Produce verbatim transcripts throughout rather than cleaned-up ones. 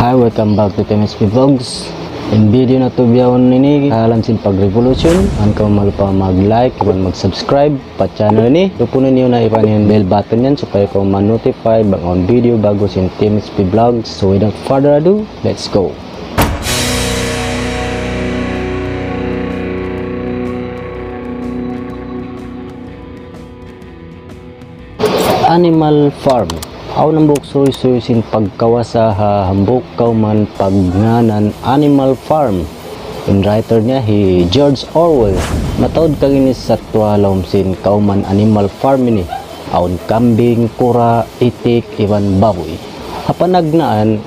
Hi, welcome back to T M H P Vlogs. In video natu' bihaun ini, kahalan sin pag-revolution, ayaw kamu malupa mag-like, iban mag-subscribe pa channel ini. Tupunan niyu na iban in bell button yan supaya kamu ma-notify bang awn video ba'gu sin T M H P Vlogs. So without further ado, let's go. Animal Farm. Awn hambuuk suysuy sin pagkawasa ha hambuuk kawman pagngānan Animal Farm. In writer niya hi George Orwell. Mataud kaginis sattuwa ha lawm sin kawman Animal Farm ini. Awn kambing, kura', itik, iban babuy. Ha panagnaan,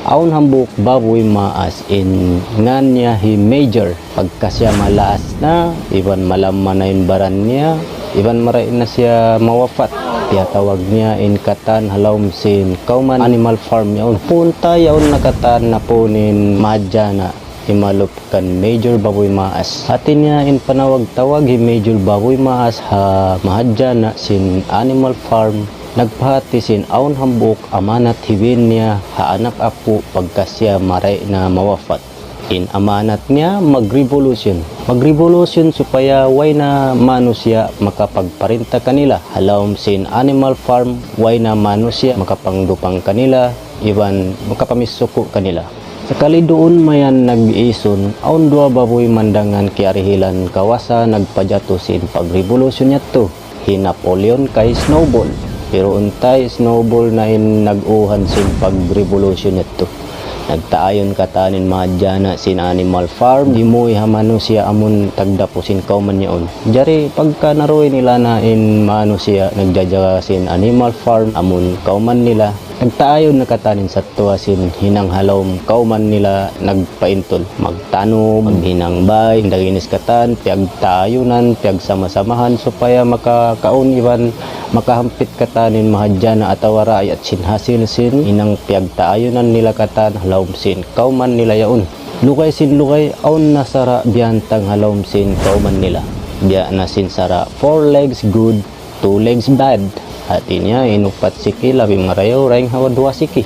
awn hambuuk babuy maas in ngān niya hi Major. Pagka siya malaas na, iban malamma na in baran niya, iban marayaw na siya mawapat, tiyatawag niya in katan ha lawm sin kawman Animal Farm yaun. Punta yaun na katan napun in mahadjana' imalup kan Major Babuy Maas. Hāti niya in panawag-tawag hi Major Babuy Maas ha mahadjana' sin Animal Farm, nagpahāti sin awn hambuuk amanat hibin niya ha anak apu' pagka siya marayaw na mawapat. In amanat niya mag-revolution. Mag-revolution supaya way na manusiya' makapagparinta kanila. Ha lawm sin Animal Farm, way na manusiya' makapangdupang kanila, iban makapamisuku' kanila. Sakali duun mayan nag-isun, awn duwa babuy mandangan kiyarihilan kawasa nagpajatu sin pag-revolution yadtu. Hi Napoleon kay Snowball. Pero unta' hi Snowball na in nag-uhan sin pag-revolution yadtu. Nagtaayun katan in mahadjana' sin Animal Farm, dimuwi' ha manusiya' amun tagdapu sin kawman yaun. Jari pagka naruy nila na in manusiya' nagjajaga sin Animal Farm amun kawman nila, nagtaayun na katan in sattuwa sin hinang ha lawm kawman nila nagpaintul. Magtanum, maghinang bay, in daginis katan, piyagtaayunan, piyagsama-samahan supaya makakaun iban makahampit katan in mahadjana' atawa raayat sin hasil sin hinang piyagtaayunan nila katan ha lawm sin kawman nila yaun. Lugay sin lugay, awn na sara' biyantang ha lawm sin kawman nila. Biya' na sin sara', four legs good, two legs bad. Hāti niya, in upat siki labi marayaw dayn ha duwa siki.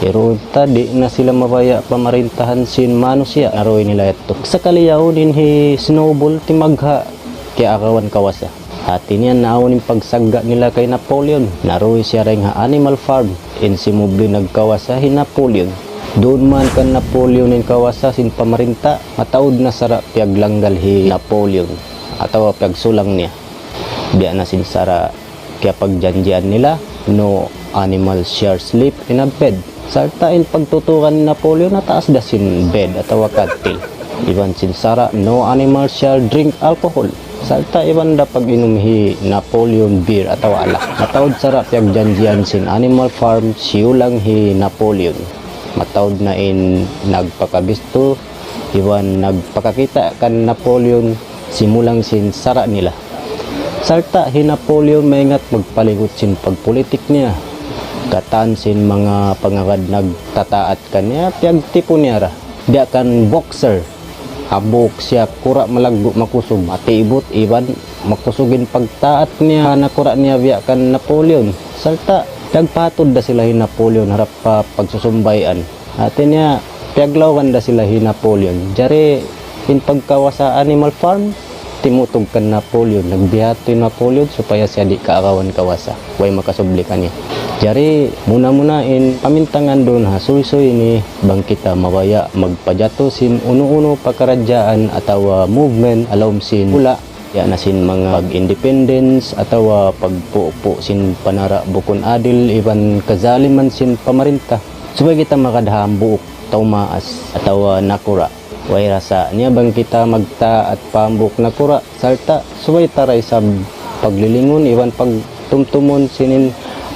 Pero unta' di' na sila mabaya' pamarintahan sin manusiya', naruy nila yadtu. Sakali yaun in hi Snowball timagha' kiyaagawan kawasa. Hāti niya naawn in pagsagga' nila kay Napoleon. Naruy siya dayn ha Animal Farm. In simubli nagkawasa hi Napoleon. Duun man kan Napoleon in kawasa sin pamarinta, mataud na sara' piyaglanggal hi Napoleon atawa piyagsulang niya. Biya' na sin sara' kiyapagjanjian nila, "No animal shall sleep in a bed." Sarta' in pagtutukan ni Napoleon ha taas da sin bed atawa katil. Iban sin sara', "No animal shall drink alcohol." Sarta' iban da pag-inum hi Napoleon beer atawa alak. Mataud sara' piyagjanjian sin Animal Farm, siyulang hi Napoleon. Mataud na in nagpakabistu, iban nagpakakita' kan Napoleon, simulang sin sara' nila. Sarta' hi Napoleon maingat magpaligut sin pagpulitik niya. Katan sin manga pangagad nagtataat kaniya, piyagtipun niya ra. Biya' kan boxer. Hambuuk siya kura' malaggu' makusug, matibut iban makusug in pagtaat niya. Nakura' niya biya' kan Napoleon. Sarta' piyagpatud da sila hi Napoleon harap pa pagsusumbayan. Hāti niya, piyaglawgan da sila hi Napoleon. Jari, in pagkawasa Animal Farm, timutug kan Napoleon. Nagbihadtu hi Napoleon supaya siya di' kaagawan kawasa. Way makasubli kaniya. Jari, muna-muna in pamintangan duun ha suysuy ini, bang kita mabaya' magpajatu sin unu-unu pakaradjaan atawa movement ha lawm sin hula'. Biya' na sin manga pag-independence atawa pagpupu' sin panara' bukun adil iban kazaliman sin pamarinta. Subay kita makadtu hambuuk tau maas atawa nakura'. Way rasa niya bang kita magtaat pa hambuuk nakura', sarta' subay ta da isab paglilingun iban pagtumtumun sin in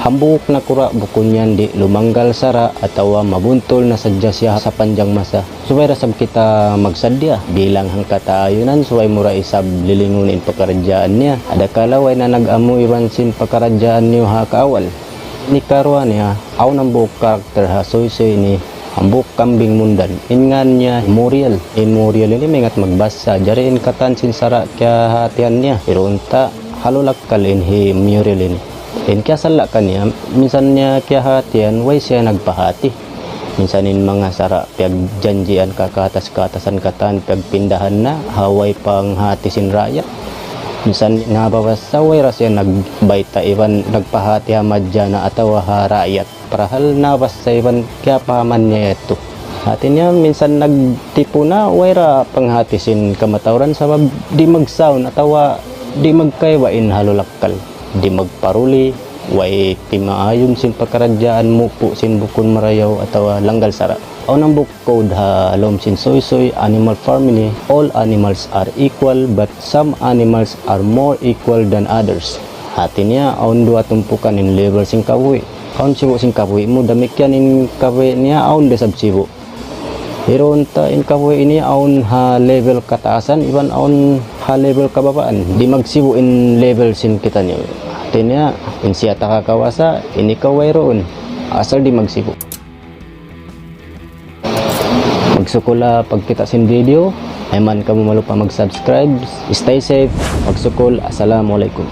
hambuuk nakura' bukun yan di' lumanggal sara' atawa mabuntul na sadja siya sapanjang masa. Subay da isab kita magsadja bilang hangkatayunan, subay mu da isab lilingun in pakaradjaan niya. Adakala way na nag-amu iban sin pakaradjaan niyu ha kaawal. Ini karuwa niya, awn hambuuk karakter ha suysuy ini, hambuuk kambing mundan. In ngān niya Muriel. In Muriel ini maingat magbasa. Jari in katan sin sara' kiyahātihan niya. Pero unta' halul akkal in hi Muriel ini. In kiyasala' kaniya, minsan niya kiyahātihan, way siya nagpahāti. Minsan in manga sara' piyagjanjian ka kaatas-kaatasan katan piyagpindahan na, ha way panghati sin raayat. Minsan nababasa way ra siya nagbayta' iban nagpahati ha madjana atawa ha raayat. Parahal nabasa iban kiyapahaman niya yadtu. Hati niya minsan nagtipu na way ra panghati sin kamatauran sabab di' magsaun atawa di' magkaiwa in halulakkal. Di' magparuli, way timaayun sin pakaradjaan mupu' sin bukun marayaw atawa langgal sara'. Awn hambuuk code ha lawm sin suysuy animal farm ini, all animals are equal but some animals are more equal than others. Hati niya, awn duwa tumpukan in level sin kabuhi'. Awn sibu' sin kabuhi' mu, damikkiyan in kabuhi' niya, awn da isab sibu'. Pero unta in kabuhi' ini awn ha level kataasan, iban awn ha level kababaan. Di' magsibu' in level sin kitaniyu. Hati niya, in siya ta kakawasa, in ikaw wayruun. Asal di' magsibu'. Magsukul ha pagkita' sin video. Ayaw man kamu malupa mag-subscribe. Stay safe. Magsukul. Assalamualaikum.